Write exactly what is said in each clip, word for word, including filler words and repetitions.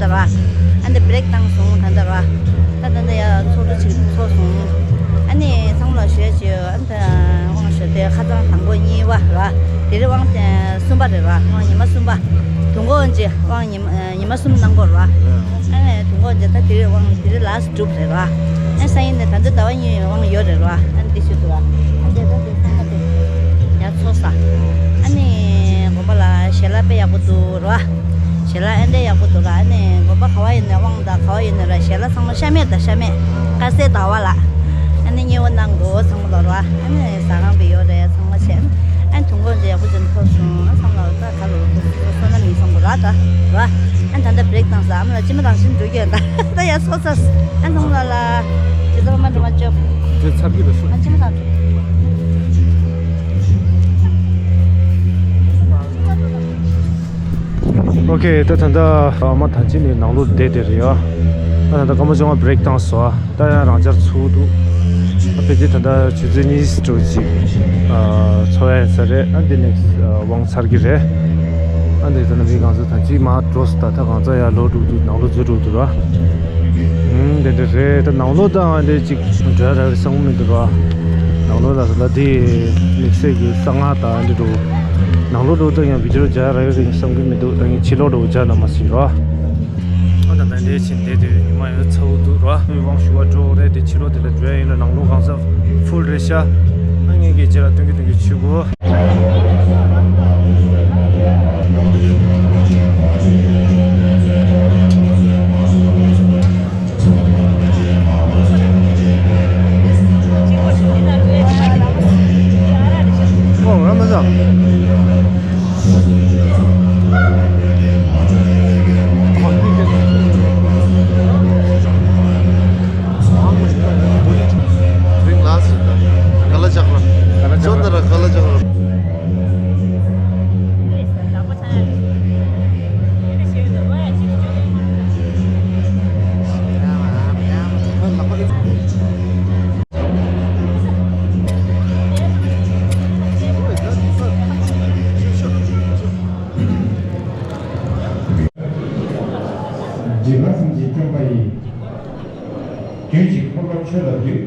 ར། ཨ་ནི་བྷི་རེག་བཏང་སོང་ད་ལྟ་ར། ད་ད་ལྟ་ཡ་ཚོགས་འདུ་ཅིག་ཚོགས་སོང་། ཨ་ནི་ཚང་མ་ལ་ཞུ་ཡ་ཅིག་ཡོད། ཨ་ནི་ད་དབང་ཞུ་དེ་ཁ་སང་དང་པོ་གཉིས་པ་ར། དེ་རིང་དབང་གསུམ་པ་རེད་ར། དབང་ཉི་མ་གསུམ་པ། དུས་འཁོར་དབང་ཅིག་དབང་ཉི་མ་ཉི་མ་གསུམ་གནང་དགོས་ར། ཨ་ནི་དུས་འཁོར་དབང་ཅིག་ད་དེ་རིང་དབང་དེ་རིང་ལ་སི་ཊི་གྲུབ་རེད་ར། ཨ་ནི་སང་ཉིན་ནས་ད་ལྟ་ཟླ་བ་གཉིས་དབང་ཡོད་རེད་ར། ཨ་ནི་དེ་ཞུ་འདུག་ར། ཨ་ནི་ད་དེ་ཚང་མ་དེ་ཡ་ཚོགས་ས། ཨ་ནི་དགོན་པ་ལ་ཞལ་ལག་དཔེ་ཡག་པོ་འདུག་ར། ཞལ་ལག་ཨེ་འདྲ་ཡག་པོ་འདུག་ར། ཨ་ནི་དགོན་པ་ག་བ་ཡིན་ནའི་དབང་དང་ག་བ་ཡིན་ནའི་ར་ཞལ་ལག་ཚང་མ་ཤ་མེད་དང་ཤ་མེད། དཀར་ཟས་ཟླ་བ་ལ། ཨ་ནི་མཉེས་པོ་གནང་དགོས་ཚང་མ་ལ་ར། ཨ་ནི་ཟ་ཁང་པའི་ཡོད་རེད་ཚང་མ་བྱས། ཨ་ནི་དུས་འཁོར་ཅིག་ཡག་པོ་ཅིག་ཐོབ་སོང་ཨ་ཚང་མ་ལ་ད་ག་ལ་བསོད་ནམས་ཡིན་སོང་གོ་ར་ད་ར། ཨ་ནི་ད་ལྟ་བྷི་རེག་བཏང་ས་ཨ་མ་ལ་ཅི་མ་དང་ཤིན་འགྲོ་གི་ཡོད་ད་ད་ཡ་སོ་ས། ཨ་ནི་ཚང་མ་ལ་ཇི་ལྟར་མ་འགྲོ་མ་ཅོ། དེ་ཚར་གི་རེད་སོ། ཨ་ཅི་མ་དང་། ཨོ་ཁེ། ད་ད་ལྟ་ཨ་མ་ཐང་ཆེན་ནས་ནང་ལོགས་བསྡད་དེ་རེད་ཡ། ད་ད་ལྟ་སྐར་མ་བཅོ་ལྔ་བྷི་རེག་བཏང་སོང་ཨ། ད་ཡང་རང་འཇགས་ཚུགས་འདུག་ཨ་ཕལ་ཆེར་ད་ལྟ་ཆུ་ཚོད་གཉིས་འགྲོ་ཅིག་ཨ་འཚོ་ཡ་ཡིན་ས་རེད། ཨ་འདི་ནེག་སི་ཨ་དབང་ཚར་གི་རེད། ཨ་འདི་ད་ནང་མི་གང་ཚོ་ཐང་ཆེན་མར་འགྲོ་སོང་ད། ད་གང་ཚོ་ཡར་ལོག་འགྲོ་འདུག་ནང་ལོགས་འཛུལ་འགྲོ་འདུག་ར། ཨུམ་དེ་འདྲ་རེད། ད་ནང་ལོགས་ད་ཨ་འདི་ཅིག་འགྲོ་ཡ་རག་གི་བསམ་གི་མི་འདུག་ར། ནང་ལོགས་ལ་ལ་དེ་དམིགས་བསལ་གྱི་གསང་སྔགས་དང་འདི་འགྲོ། ནང་ལོགས་འགྲོ་ད་ཡང་བི་ཌི་ཡོ་རྒྱག་རག་གི་རེད་བསམ་གི་མི་འདུག་ད་ངས་ཕྱི་ལོགས་འགྲོ་རྒྱག་ན་མ་སྲིད་ར། ཨ་ད་ད་འདྲའི་ཕྱིན་བསྡད་དུས་ཉི་མ་ཡོད་ཚ་བོ་འདུག་ར། དབང་ཞུ་བ་འགྲོ་རེད་དེ་ཕྱི་ལོགས་དེ་ལ་འགྲོ་ཡ་ཡིན་ན་ནང་ལོགས་གང་ས་ཕུལ་རེད་ཤག་ཨ་ངས་ཀྱི་རྗེས་ལ་སྟོན་གི་སྟོན་གི་ཆུ་གོ། ཨོ་ང་མི་ཟ། རིང་ལ་སི་ད་ག་ལ་ཅག་ར། ཅོ་ད་ར་ག་ལ་ཅག་ར། འཇིགས་པ་སེམས་ཅན་སྐྱོབ་པ་ཡི། དུས་གཅིག་འཁོར་ལོ་ཆོས་ལ་འདུས།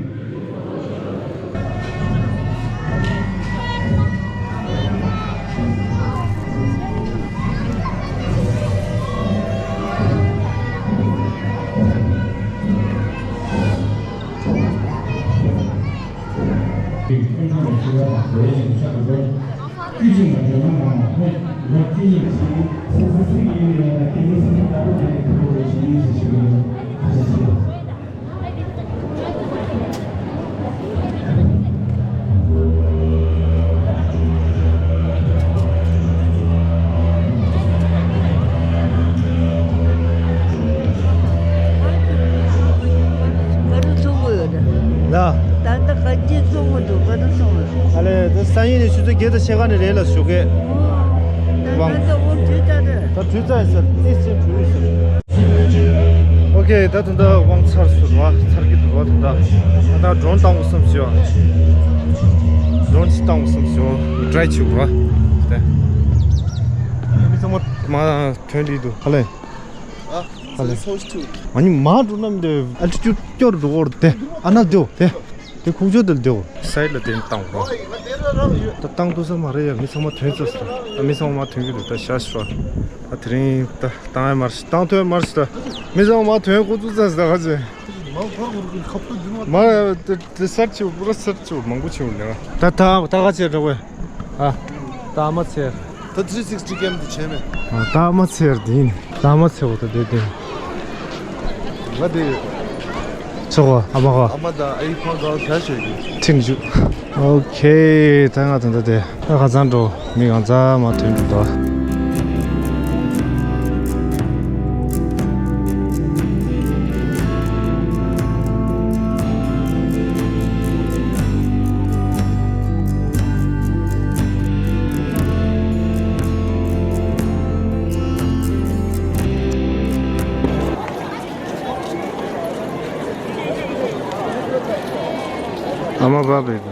ག་རུ་ཚོང་གི་ཡོད་རེད། ལ། ད་ལྟ་ག་ཅི་ཚོང་གི་འདུག་ག་རུ་ཚོང་གི། ཨ་ལས་དེ་སང་ཉིན་ནས་ཆུ་ཚོད་བརྒྱད་དང་ཕྱེད་ཀ་ནས་རེད་ལ་ཞུ་གས། ད་ད་ལྟ་འོ་དུས་ད་རེད། ད་དུས་ཚོད་ཡིན་ཟེར་ཨེ་ཅེ་བུ་ཡིན་ཟེར། ཨོ་ཁེ། ད་ད་ལྟ་དབང་ཚར་སོང་བ། ཚར་གི་འདུག་བ། ད་ད་ད་ད་ཌོ་རོན་བཏང་དགོས་བསམ་ཞུ་བ། ཌོ་རོན་ཅིག་བཏང་དགོས་བསམ་ཞུ་བ། ཊི་རའེ་བྱེད་དགོས་བ། དེ་མི་ཚང་མ་མ་ཐོན་འདི་འདུག་ཧ་ལས། ཨ་ཧ་ལས། ཨ་ནི་མ་འགྲོ་ན་མི་འདུག་ཨལ་ཊི་ཊུཌ་སྐྱོར་འགྲོ་གོ་དེ་ཨ་ན་འདུག་དེ། དེ་ཁུག་ཀྱོག་དེ་ལ་དེའོ། སའིཌ་ལ་དེ་བཏང་རོགས། ད་བཏང་ཐུབ་ས་མ་རེད་ཡ། མི་ཚང་མ་ཐོན་ཚར་སོང་། ད་མི་ཚང་མ་ཐོན་གྱི་འདུག་ད་ཤ་ཤ་ད་དེ་རིང་ད་བཏང་ཡ་མ་རེད། བཏང་ཐུབ་ཡ་མ་རེད། ད་མི་ཚང་མ་ཐོན་ཁོ་ཚོ་ཚར་སོང་ད་ག་ཚོད། མ་དེ་དེ་སར་ཆེ་བོ་པུ་ར་སར་ཆེ་བོ་མང་པོ་ཆེ་བོ་ལེ། ད་ད་ད་ག་ཚོད་འདྲ་བས། ཨ་ད་མ་ཚེ། ད་ཐི་རི་སིག་སི་ཊི་ཀེམ་དུ་བྱས་མེད། ཨ་ད་མ་ཚེ་ཡར་དེ་ཡིན། ད་མ་ཚེ་བོ་ད་དེ་དེ། ང་དེ། ཆོག་གོ་ཨ་མ་གོ། ཨ་མ་དང་ཨ་ཡི་ཕང་གང་བྱ་ཤོད་ཀྱི། ཁྲིན་ཞུ། ཨོ་ཁེ། ད་ང་ད་ད་དེ། ད་ག་ཚང་འགྲོ། མི་གང་ཚང་མ་ཐོན་འགྲོ་ད། ཨ་མ་བབས་པས་དེ།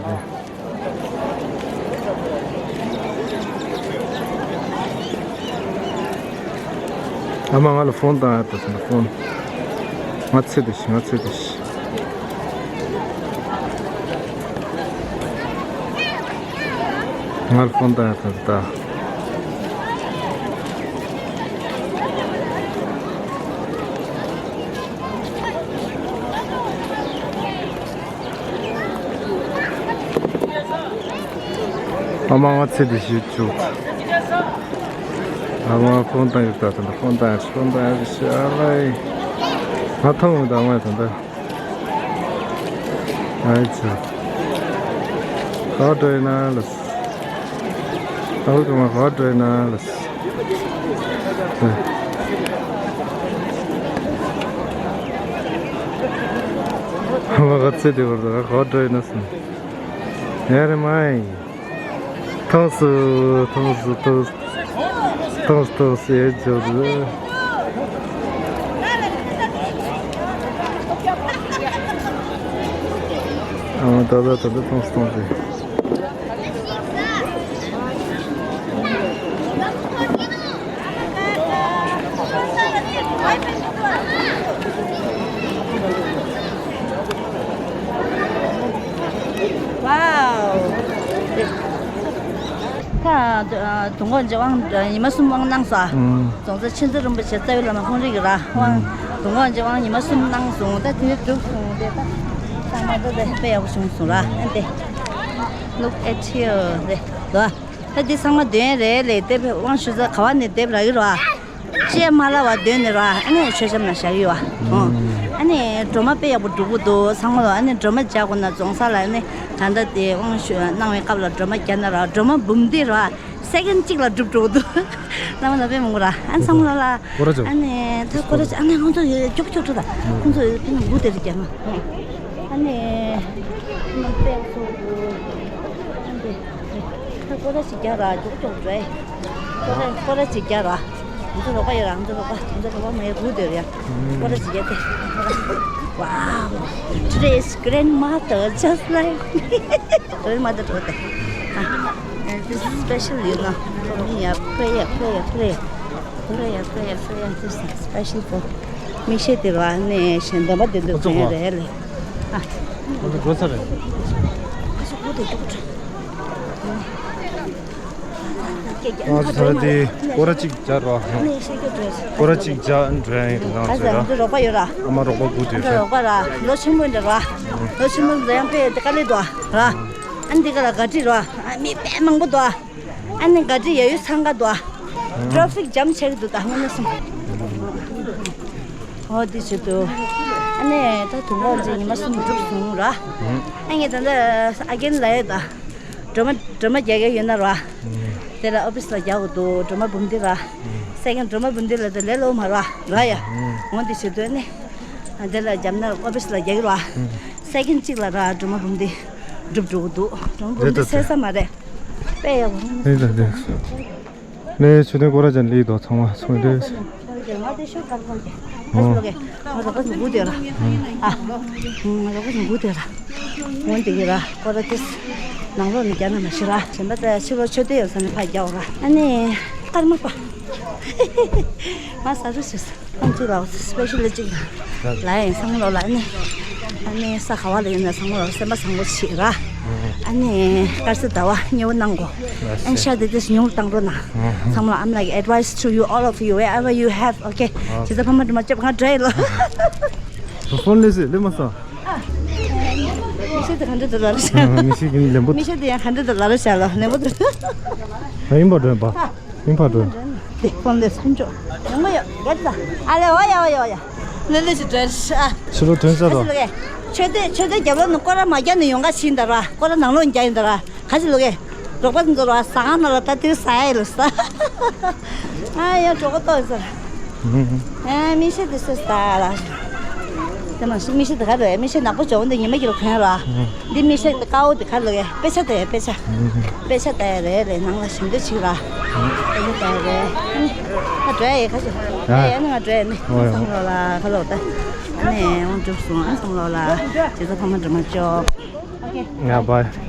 ཨ་མ་ང་ལ་ཕོན་བཏང་ཡ་ད་ཟེར་ན་ཕོན། ང་ཚེ་འདི་ཤི་ང་ཚེ་འདི་ཤི། ང་ལ་ཕོན་བཏང་ཡ་ད་ད། ཨ་མ་ང་ཚེ་འདི་ཞིག་བཅུག་ཨ་མ་ཕོན་བཏང་ཡོད་ད་ད་ཕོན་བཏང་ཡོད་ཕོན་བཏང་ཡོད་ཤི་ཨ་ལའི། ང་ཐོང་ཡོད་ད་ཨ་མ་ད་ད། ཨའི་ཚེ། ག་འགྲོ་ཡིན་ན་ལ། ཨ་ཁུ་མ་ག་འགྲོ་ཡིན་ན་ལ། ཨ་མ་ག་ཚེ་འདི་བར་ད་ག་འགྲོ་ཡིན་ན་སོང་། ཡ་རེ་མ་ཡིན། ཐོངས་སུ་ཐོངས་སུ་ཐོངས་སུ་ཐོངས་སུ་ཐོངས་སུ་ཡེ་ཇོ་རུ། ཨ་ད་ད་ད་ད་ཐོངས་སུ་ཐོངས་སུ། Wow. ད་དུང་དཀོན་མཆོག་དབང་ཉི་མ་གསུམ་དབང་གནང་སོ། རྫོང་སར་མཁྱེན་བརྩེ་རིན་པོ་ཆེ་རྩ་བའི་བླ་མ་ཁོང་རིག་གི་ར་དབང་དུང་དཀོན་མཆོག་དབང་ཉི་མ་གསུམ་གནང་སོང་། ད་དེ་ནས་འགྲུབ་སོང་། དེ་ད་ཚང་མ་ད་དཔེ་ཡག་པོ་བྱུང་སོང་ར། ཨ་ནི་དེ། Look at here. དེ་ལོ། ད་འདི་ཚང་མ་འདོན་རེད་ལས་དེབ་དབང་ཞུ་ས་ག་བ་ནས་དེབ་རག་གི་རོ། ཅེས་མ་ལ་བ་འདོན་ནས་རོ། ཨ་ནི་མཆོད་བཤམས་ན་བཞག་གི་ཡོད། ཨ་ནི་སྒྲོལ་མ་དཔེ་ཡག་པོ་འགྲུབ་གི་འདུག་ཚང་མ་ལ། ཨ་ནི་སྒྲོལ་མ་རྒྱག་དགོས་ན་རྫོང་སར་ལ་ཨ་ནི་ད་ལྟ་དེ་དབང་ཞུ་གནང་བའི་སྐབས་ལ་སྒྲོལ་མ་རྒྱག་ན་རོ། སྒྲོལ་མ་འབུམ་སྡེ་རོ། སེ་ཀེན་གཅིག་ལ་འགྲུབ་འགྲོ་གི་འདུག་རྣམ་པ་ལ་དཔེ་མང་པོ་ར། ཨ་ནི་ཚང་མ་ལ་ལ། ཨ་ནི་ད་སྐོར་ར་ཨ་ནི་ཁོང་ཚོ་ཡོད་ཅོག་ཅོག་ཅོག་ད་ཁོང་ཚོ་ཡོད་ཕན་ལུ་དེ་རུ་རྒྱག་ན། ཨ་ནི་ཁོང་ཚོ་ཡོད་ཨ་ནི། ད་སྐོར་ར་ཞིག་རྒྱག་ར་ཅོག་ཅོག་འགྲོ། སྐོར་ར་སྐོར་ར་ཞིག་རྒྱག་ར། ང་ཚོ་རོགས་པ་ཡོད་ར། ང་ཚོ་རོགས་པ་ང་ཚོ་རོགས་པ་མ་ཡོད་གུ་དེ་རུ་ཡ། སྐོར་ར་ཞིག་རྒྱག་སྟེ། Wow, today is grandmother just like me. Grandmother འགྲོ་སྟེ། This is special, you know, for me. Yeah, prayer, prayer, prayer. Prayer, prayer, prayer. This is special for me. ཤེས་དེ་ར་ནས་གཞན་འདོན་པ་དེ་འདུག་ཚོད་རེད་ལེ། ཨ། འགྲོ་ས་རེད། ཨ་ཤོག་གུ་དེ་ཅོག་ཅོག་ང་ཚོ་ད་དེ་སྐོར་ར་གཅིག་རྒྱག་རོགས། སྐོར་ར་གཅིག་རྒྱག་འགྲོ་ཡ་ཡིན་ང་ཚོ་ར། རོགས་པ་ཡོད་ར། ཨ་མ་རོགས་པ་དགུ་དེ་ར། རོགས་པ་ར་ལོ་ཆེན་པོ་འདྲ་ར། ལོ་ཆེན་པོ་འདྲ་ཡང་དཔེ་དེ་དཀའ་ལས་འདུག་ར། ཨ་འདི་ག་ལ་ག་ཏི་ར། ཨ་མི་དཔེ་མང་པོ་འདུག་ཨ་ནི་ག་ཏི་ཡ་ཡུལ་ཚང་ག་འདུག་ཊ་ཕིག་ཇམ་ཆགས་འདུག་ད་དངོས་གནས་སོང་། འོ་དེ་བྱེད་དུ། ཨ་ནི་ད་དུང་ག་ཚེ་ཉི་མ་གསུམ་འགྲུབ་སོང་ར། ཨ་ངས་ད་ལྟ་ཨ་རྒན་ལ་ཡོད་ད། སྒྲོལ་མ་སྒྲོལ་མ་རྒྱག་གི་ཡོད་ན་ར། དེ་ལ་ཨོ་ཕིས་ལ་རྒྱག་དགོས་འདུག་སྒྲོལ་མ་འབུམ་སྡེ་ར། སེ་ཀེན་སྒྲོལ་མ་འབུམ་སྡེ་ལ་དེ་ལས་སླ་པོ་མ་ར་ར་ཡ། འོ་དེ་བྱེད་དུ་ཨ་ནི། དེ་ལ་རྒྱབ་ན་ཨོ་ཕིས་ལ་རྒྱག་གི་ར། སེ་ཀེན་གཅིག་ལ་ར་སྒྲོལ་མ་འབུམ་སྡེ་འགྲུབ་འགྲོ་གི་འདུག་སྒྲོལ་མ་འབུམ་སྡེ་ཚད་ས་མ་རེད། དཔེ་ཡག་པོ། ལེགས་ལ་ལེགས། ལེགས་ཆུ་ཐོན་སྐོར་ར་ཅན་ལེགས་དོ་ཚང་མ་ཚོང་ལེགས། ང་དེ་ཤོག་གར་གོན་གྱི། ཨ་ཤོག་གི། ང་རོགས་པ་ནི་དགུ་དེ་ར། ཨ། ང་རོགས་པ་ནི་དགུ་དེ་ར། ངོ་འདི་གི་ར་སྐོར་ར་དེ། ནང་ལོགས་ནི་རྒྱ་ནག་མ་ཤི་ར། གཞན་པ་ད་ཕྱི་ལོགས་ཆོས་སྡེ་ཡོད་ས་ནས་ཕར་རྒྱག་ར། ཨ་ནི། སྐར་མ་པ། ང་ཟ་རུ་ཞུ་ས། ཁོང་ཚོ་ལ་སི་པེ་ཤལ་ཅིག་ལ་ཡིན་བསམ་བློ་ལ་ནི། ཨ་ནི་ས་ག་བ་ལ་ཡིན་ན་བསམ་བློ་ལ་སེམས་པ་བཟང་པོ་བྱེད་ར། ཨ་ནི་དཀར་ས་ཟླ་བ་མཉེས་པོ་གནང་གོ། ཨན་ཤ་དེ་དེ་ཉུང་བཏང་རོགས་གནང་། བསམ་བློ། I'm like advice to you, all of you, wherever you have, okay? ཇི་ལྟར་ཕ་མ་དྲི་མ་ལྕེབ་ང་འདྲ་ཡི་ལོ། ཕོན་ལས་ཟེར་ལས་མ་ས། མི་ཤེས་དེ་ག་འདྲ་དུ་ལ་རེ་བྱ་ལོ། མི་ཤེས་ཀྱི་ལེན་པོ། མི་ཤེས་དེ་ཡང་ག་འདྲ་དུ་ལ་རེ་བྱ་ལོ་ལེན་པོ་དུ། ཨ་ཡིན་པ་འདྲ་ཡིན་པ། ཡིན་པ་འགྲོ། དེ་ཕོན་ལས་སུམ་ཅུ། ཡོང་གི་ཡོད། རྒྱ་ཆེ་ད། ཨ་ལེ་འོ་ཡ་འོ་ཡ་འོ་ཡ། ལེ་ལེ་ཞིག་འདྲ་ཨ། ཕྱི་ལོ་དོན་ས་རོ། ཆོས་སྡེ་ཆོས་སྡེ་རྒྱབ་ལོགས་ནས་སྐོར་ར་མ་རྒྱག་ནས་ཡོང་ག་ཕྱིན་ད་ར། སྐོར་ར་ནང་ལོགས་ནས་རྒྱག་ཡིན་ད་ར། ག་ཅི་ལོ་གེ། རོགས་པ་ཚོ་ར་ཟ་ཁང་ནང་ལ་ད་དེ་ཟ་ཡ་ལ་ཟ། ཨ་ཡ་གྲོགས་པོ་ཏོག་ཟེར། ཨ་མི་ཤེས་དེ་སུ་ཟ་ལ། དེ་མ་ཤེས་མི་ཤེས་དེ་ག་རེད། མི་ཤེས་ནག་པོ་ཅོག་འདི་ཉི་མ་གི་ལ་གོན་ར། འདི་མི་ཤེས་དེ་དཀར་པོ་དེ་ག་ལ་གེ། དཔེ་ཆ་དེ་དཔེ་ཆ། དཔེ་ཆ་དེ་རེད་ལས་ནང་ལ་ཞིམ་འདོད་ཆིག་ར། དཔེ་ཆ་དེ་རེད། ང་འགྲོ་ཡ་ཡེ་ཁ་ཤས། ཡ་ཡ་ནི་ང་འགྲོ་ཡ་ནི། ཨོ་ཡ། བསམ་བློ་ལ་ཁ་ལོ་ད། ཨ་ནི་འོང་འགྲུབ་སོང་ཨ་བསམ་བློ་ལ། ཇི་ལྟར་ཕ་མ་འདྲི་མ་ཅོག་ཨོ་ཁེ། ཡ་བའི།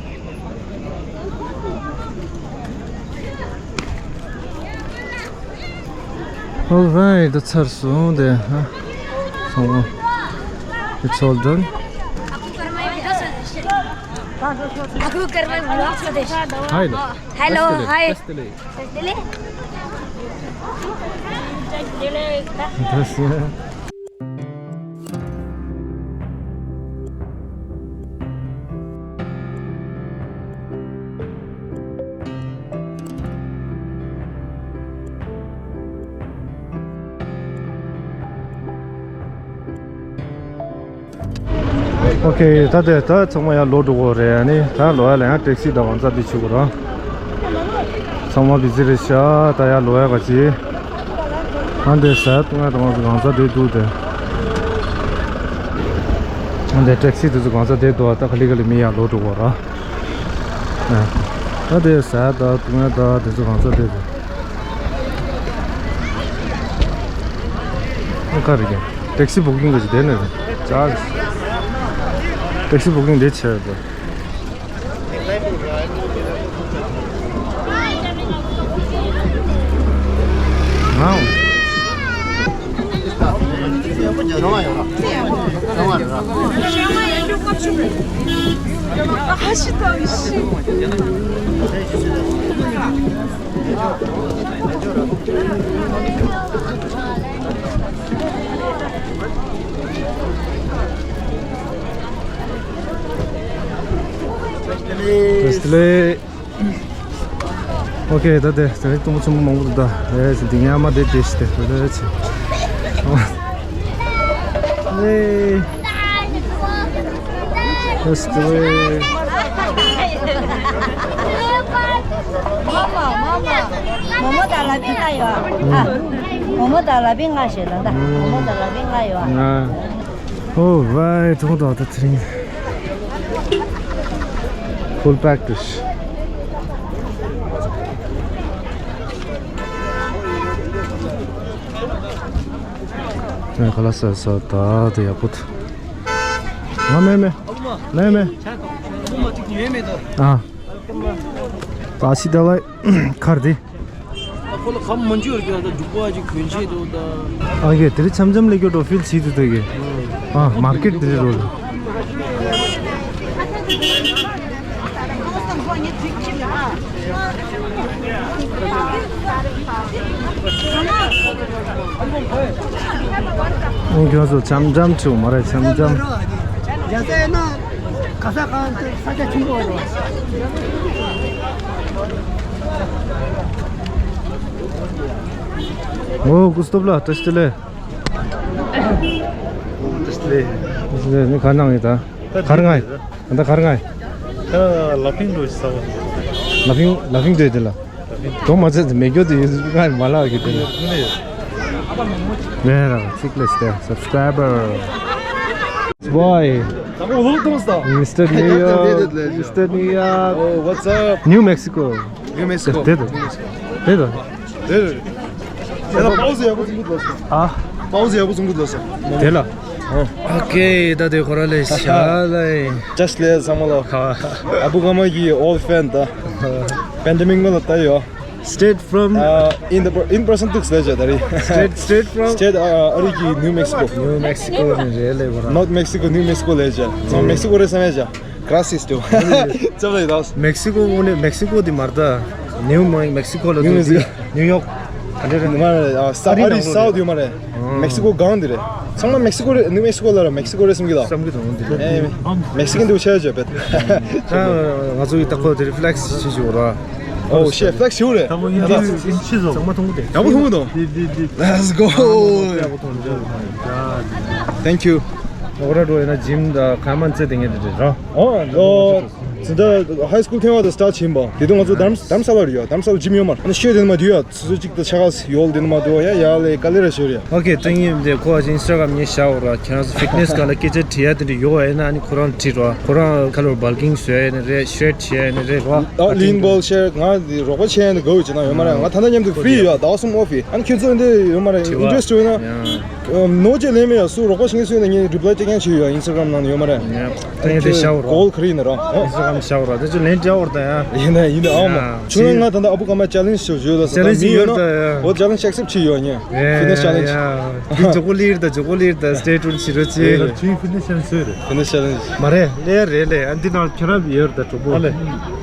All right, that's her soon there, huh? So, uh, it's all done. Hi, lo. Hello, hi. That's the lake. That's the lake. ཨོ་ཁེ། ད་དེ་ད་ཚང་མ་ཡར་ལོག་འགྲོ་གི་རེད། ཨ་ནི་ད་ལོག་ཡ་ལ་ཡང་ཊེག་སི་དང་གང་ཚ་དེ་བྱེད་དགོས་ར། ཚང་མ་བི་ཟི་རེད་ཤག་ད་ཡར་ལོག་ཡ་ག་ཅི། ཨ་འདི་ཟ་ཏུ་ང་དང་གང་ཚ་དེ་འདུག་དེ། ཨ་འདི་ཊེག་སི་དེ་ཚོ་གང་ཚ་དེ་འདུག་ད་ག་ལེ་ག་ལེ་མི་ཡར་ལོག་འགྲོ་གི་ར། ཨ་འདི་ཟ་ད་ཏུ་ང་ད་དེ་ཚོ་གང་ཚ་དེ་འདུག་ཨ་ག་རེ་གི། ཊེག་སི་བུ་ཀིང་གི་དེ་ནས་ཅག་ཊེག་སི་བུ་ཀིང་དེ་བྱས་ཏེ། ཨའོ། Firstly, okay, ད་དེ་དེ་རིང་སྟོང་པ་ཆེན་པོ་མང་པོ་འདུག་ད་ཨེ་ཅི་འདི་ཉག་མ་དེ་དེ་ཤི་དེ་དེ་དེ་ཆི་ཨེ། Let's do it. མོ་མོ་མོ་མོ། མོ་མོ་དང་ལ་ཕིང་ང་ཡོད་ཨ། མོ་མོ་དང་ལ་ཕིང་ང་ཞེས་ལ་ད། མོ་མོ་དང་ལ་ཕིང་ང་ཡོད་ཨ། ང་། All right, hold on, that's ring. Full practice. ཁ་ལག་ཟ་ས་ད་དེ་ཡག་པོ་འདུག་ང་མེད་མེད། མེད་མེད། ཨ། ད་ཤི་ད་ལ་ཁར་དེ། ཁོ་ལ་ཁམས་མ་འཇུ་ར་ཀྱང་ད་འཇུག་པ་ཅིག་གོན་ཆེད་དུ་ད། ཨ་གེ་དེ་རིང་འཆམ་འཆམ་ལས་སྐྱོ་འགྲོ་ཕིལ་བྱེད་དུ་དེ་གེ། ཨ་མར་ཀེཊ་དེ་རིང་རོལ། ཁྱོད་ཚོ་འཆམ་འཆམ་བྱུང་མ་རེད། འཆམ་འཆམ། རྒྱ་ཚ་ཡིན་ན་ག་ས་གང་ས་ཆ་ཆེན་པོ་རེད། ཨོ་ཀུ་སྟོབས་ལ་བཀྲ་ཤིས་བདེ་ལེགས། བཀྲ་ཤིས་བདེ་ལེགས། ནི་ག་ནང་ཡིན་ད། གར་ང་ཡིན། ད་གར་ང་ཡིན། ད་ལ་ཕིང་འགྲོ་ཞིག་ཟ་བ། ལ་ཕིང་ལ་ཕིང་འགྲོ་དེ་ལ། དོ་མ་ཚད་མེ་སྒྱོ་དེ་ཡོད་ང་མ་ལག་གི་དེ་ལ། ལས་ར་ཚིག་ལས་སྟེ་སབ་སི་ཀ་རའི་བར། Boy. Mister New York, Mister New York. Oh, what's up? New Mexico. New Mexico. དེ་དེ་དེ་དེ་དེ། དེ་ལ་པའོ་ཟི་ཡག་པོ་བཟུང་གི་འདུག་ཨ། པའོ་ཟི་ཡག་པོ་བཟུང་གི་འདུག་དེ་ལ། ཨོ་ཁེ། ད་དེ་ཁོ་ར་ལས་ཤ་ལས། Just ལས་བསམ་བློ་ཁ། ཨ་བུ་ཀ་མ་གི་old friend ད། པེན་ཌེ་མིག་ནང་ལ་ད་ཡོད། Straight from uh, in the per- in person ཐུག་ཟེར་བྱ་ད་རེད། Straight straight from སི་ཊེ་ཊི་ཨ་རི་གི་ནིའུ་མེག་སི་ཀོ། New Mexico ནས་རེད་ལས་ཁོ་ར། North Mexico, New Mexico ལས་བྱ། ང་མེག་སི་ཀོ་རེད་བསམ་ཡ་བྱ། Gracias to ཅབ་ལ་ཡི་དྭགས། མེག་སི་ཀོ་ངོ་ནས་མེག་སི་ཀོ་དེ་མ་རེད་ད། ནིའུ་མེག་སི་ཀོ་ལ་ནིའུ་མེག་སི་ཀོ་ནིའུ་ཡོག་ཨ་འདྲ་རེད། མ་རེད་ཨ་ས་ཨ་རི་ནང་ལོགས་རེད། སའུ་ཐི་ཡོད་མ་རེད། མེག་སི་ཀོ་སྒང་དེ་རེད། ཚང་མ་མེག་སི་ཀོ་རེད། ནིའུ་མེག་སི་ཀོ་ལ་ར་མེག་སི་ཀོ་རེད་བསམ་གི་ལ། བསམ་གི་འདུག་འདི་རེད། ཨེ་མེག་སི་ཀན་དེ་བྱས་བྱས་བེད། ད་ང་ཚོ་ཡི་ད་ཁོ་དེ་རི་ཕི་ལེག་སི་བྱེད་ཞུ་ར། Oh shit, flex ཞུ་རེད། ད་མོ་ཡིན་དེ་ཡིན་ཆི་ཚོ། ཚང་མ་མཐོང་གི་དེ། ཡག་པོ་མཐོང་གི་འདུག་འདི་འདི་འདི། Let's go. Thank you. ཨོ་ར་འགྲོ་ཡིན་ན་ཇིམ་ད་ཁ་མན་ཚེ་དེ་ངས་དེ་རེད་ར། ཨོ། ཨོ། ད་ཧའི་སི་ཀུལ་ཐེངས་མ་དང་སི་ཊར་ཊི་ཕྱིན་པ། དེ་དུས་ང་ཚོ་དྷརམ་དྷརམ་ས་ལར་ཡོད། དྷརམ་ས་ལར་ཇིམ་ཡོད་མ་རེད། ཨ་ནི་ཤོད་དེ་ནི་མ་དུས་ཡ་སོ་སོ་གཅིག་ཏུ་ཆ་ག་ཡོལ་དེ་ནི་མ་དུས་ཡ་ཡ་ལས་ག་ལེ་ར་ཤོད་རེད། ཨོ་ཁེ། ཏིང་ཡིབ་དེ་ཁོ་ཨ་ཅིན་ཨིན་སི་ཊ་གྷ་རམ་ཉེ་ཤ་འོ་ར། ཁྱེད་རང་ཚོ་ཕིཊ་ནེ་སི་ག་ལ་སྐད་ཆ་དྲི་ཡ་དེ་འདྲ་ཡོད་ཨེ་ན། ཨ་ནི་ཁོ་རང་དྲི་རོ། ཁོ་རང་ཁ་ལོར་བལ་ཀིང་བཟོ་ཡ་ནི་རེད། ཤོད་བྱེད་ཡ་ནི་རེད་རོ། ཨ་ལིན་བོལ་ཤེར་ང་དེ་རོགས་པ་བྱེད་ཡ་ནི་དགའ་བོ་བྱེད་ན་ཡོད་མ་རེད། ང་ད་ལྟ་མཉམ་དུ་ཧྥི་རི་ཡོད། ཟླ་བ་གསུམ་ཨོ་ཕི། ཨ་ནི་ཁྱོད་ཚོ་འདི་ཡོད་མ་རེད། ཨིན་ཊི་རེ་སི་ཊི་ཡོད་ན། ནོ་ཅེ་ལེན་མེད་ཡ། སུ་རོགས་པ་ཞིག་སུ་ཡིན་ན་ངས་རི་པ་ལའི་སྤྲད་མཁན་ཞིག་ཡོད། ཨིན་སི་ཊ་གྷ་རམ་ནང་ནས་ཡོད་མ་རེད། དེ་ངས་དེ་ཤ་བོ་རོ། ཀོལ་ག་རེ་ཡིན་ན་རོ། ཨིན་སི་ཊ་གྷ་རམ་ཤ་བོ་རོ། དེ་ཚོ་ལེན་སྤྲད་འོར་ད་ཡ། ཡིན་ན་ཡིན་ན་ཨ་མ། ཡ། ཁྱོད་རང་ང་ད་ལྟ་ཨ་བུ་ཀ་མ་ཅེ་ལེན་ཇི་ཞིག་ཡོད་ལ་ས། ད་མི་ཡོད་ན་འོ་ཅེ་ལེན་ཇི་ཨེག་སེབ་ཊི་བྱེད་ཡོད་ཉེ། ཕི་ཊི་ནེ་སི་ཅེ་ལེན་ཇི། དེ་ཇོ་ཀོ་ལིར་ད་ཇོ་ཀོ་ལིར་ད་སི་ཊེ་ཊུན་བྱེད་རོགས་བྱེད། ཁྱོད་ཕི་ཊི་ནེ་སི་ཅེ་ལེན་ཇི་སུ་རེད། ཕི་ཊི་ནེ་སི་ཅེ་ལེན་ཇི། མ་རེད་ལེ་རེད་ལེ། ཨ་འདི་ནང་ཁྱོད་རང་ཡོད་ད་གྲོགས་པོ། ཨ་ལེ།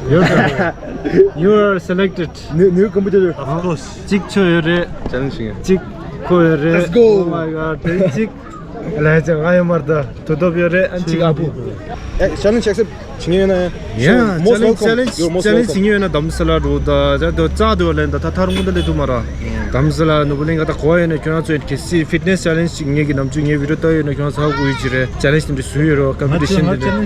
ཡོད་ད། You are selected. ནུ་ནུ་ཀམ་པུ་ཊར། Of course. གཅིག་ཁྱོད་ཡོད་རེད། ཅེ་ལེན་ཇི་ཞིག་ཡིན། གཅིག་ཁོ་ཡོད་རེད། Let's go. Oh my god. དེ་གཅིག་ལས་ཅང་ང་ཡོད་མར་ད་དུ་ཐོབ་ཡོད་རེད། ཨན་གཅིག་ཨ་བུ། ཨེ་ཅེ་ལེན་ཇི་ཨེག་སེབ་ཊི་བྱེད་མཁན་ཡོད་ན། ཡ། You're most welcome. ཅེ་ལེན་ཇི་You're most ཅེ་ལེན་ཇི་welcome. བྱེད་མཁན་ཡོད་ན་དྷ་རམ་ས་ལ་འགྲོ་ད། ད་ད་ཙག་དུ་ལེན་ད་ད་ཐར་མུ་ད་ལེ་དུ་མ་ར། དྷ་རམ་ས་ལ་ནུ་བུ་ལིང་ག་ད་གོ་ཡོད་ན་ཁྱོད་རང་ཚོས་གལ་སྲིད་ཕི་ཊི་ནེ་སི་ཅེ་ལེན་ཇི་ངེད་ཀྱི་ནམ་རྒྱུན་ངའི་བི་ཌི་ཡོ་ལྟ་ཡོད་ན་ཁྱོད་རང་ཚོ་ཧ་གོ་ཡོད་ཅི་རེད། ཅེ་ལེན་ཇི་དེ་འདྲ་བཟོས་ཡོད་རོ། ཀམ་པི་ཊི་ཤན་དེ་འདྲ།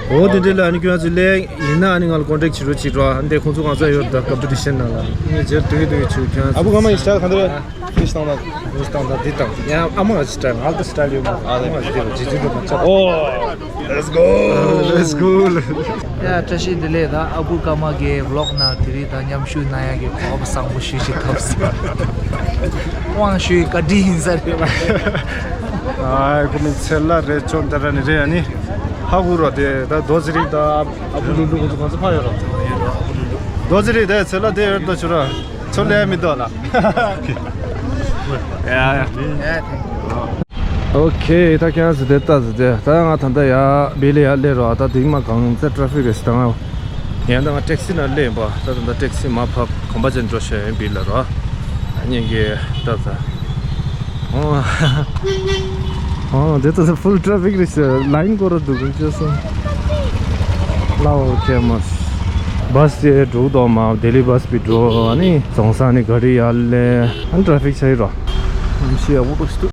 འོ་དེ་འདྲ་ལ་ཨ་ནི་ཁྱོད་རང་ཚོ་ལས་ཡིན་ན་ཨ་ནི་ང་ལ་ཀོན་ཊེག་བྱེད་རོགས་བྱེད་རོགས། ཨ་འདྲ་ཁོང་ཚོ་གང་ས་ཡོད་ད་ཀམ་པི་ཊི་ཤན་ནང་ལ། ངས་རྗེས་ལ་དུས་དུས་ཆུ་ཁྱོད་རང་ཚོ། ཨ་བུ་ཀ་མ་ཡི་སི་ཊལ་ག་འདྲ་རེད། ཕི་ཤི་བཏང་ན། ཕི་ཤི་བཏང་ན་འདི་བཏང་། ཡང་ཨ་མ་གི་སི་ཊལ་ང་ལ་སི་ཊལ་ཡོད་མ་རེད། ཨ་ལེ། ཨ་མ་གི་སི་ཊལ་ཇི་ཇི་འགྲོ་མ་ཆགས། ཨོ། Let's go. Let's go. ཡ་བཀྲ་ཤིས་བདེ་ལེགས། ད་ཨ་བུ་ཀ་མ་གི་བི་ལོག་ནང་དེ་རིང་ད་མཉམ་ཞུགས་གནང་ཡག་གི་གོ་སྐབས་བཟང་པོ་ཞེ་ཅིག་ཐོབ་སོང་། དབང་ཞུ་ཡི་བཀའ་དྲིན་ཡིན་ས་རེད་པ། ཨ་ཁོ་མི་ཚེ་ལ་རེ་ཅོ་འདི་ར་ནི་རེད། ཨ་ནི་ཧ་གོ་རོ། དེ་ད་རྡོ་རྗེ་རིགས་ད་ཨ་བུ་ལུ་ལུ་ཁོ་ཚོ་ག་ཚོད་ཕ་ཡོད་རོ། རྡོ་རྗེ་རིགས་དེ་ཚེ་ལ་དེ་ཡོད་ད་ཆུ་ར་ཆོ་ལེ་མི་དོ་ལ། ཡ་ཡ། ཡ་ཐེངས། ཨོ་ཁེ། ད་ཁྱེད་རང་ཚོ་དེ་ལྟ་ཟེར་ཏེ། ད་ང་ད་ལྟ་ཡ་བི་ལི་ཡ་སླེབས་རོགས། ད་དེང་མ་གང་ཚ་ཊ་ཕིག་རེད་ཟེར། ད་ང་ཡང་ད་ང་ཊེག་སི་ནང་སླེབས་ཡིན་པ། ད་ད་ད་ཊེག་སི་མ་ཕབ་གོམ་པ་ཅན་འགྲོ་ཤེས་ཡིན་བི་ལ་རོ། ཨ་ཉིན་གྱི་ད་ད། ཨོ། ཨོ་དེ་ད་ད་ཕུལ་ཊ་ཕིག་རེད་ཟེར། ལའིན་སྐོར་ར་འདུག་གི་ཅེས་སོང་། ལའོ་ཁེ་མ། བྷ་སི་དེ་འགྲོ་དོ་མ། ལྡི་ལི་བྷ་སི་པི་འགྲོ། ཨ་ནི་རྫོང་སར་ནི་ག་རི་ཡར་སླེབས། ཨ་ཊ་ཕིག་ཆགས་ཡིན་རོ། ཨམ་ཤི་ཡ་བུ་ཏོ་སི་ཏུ།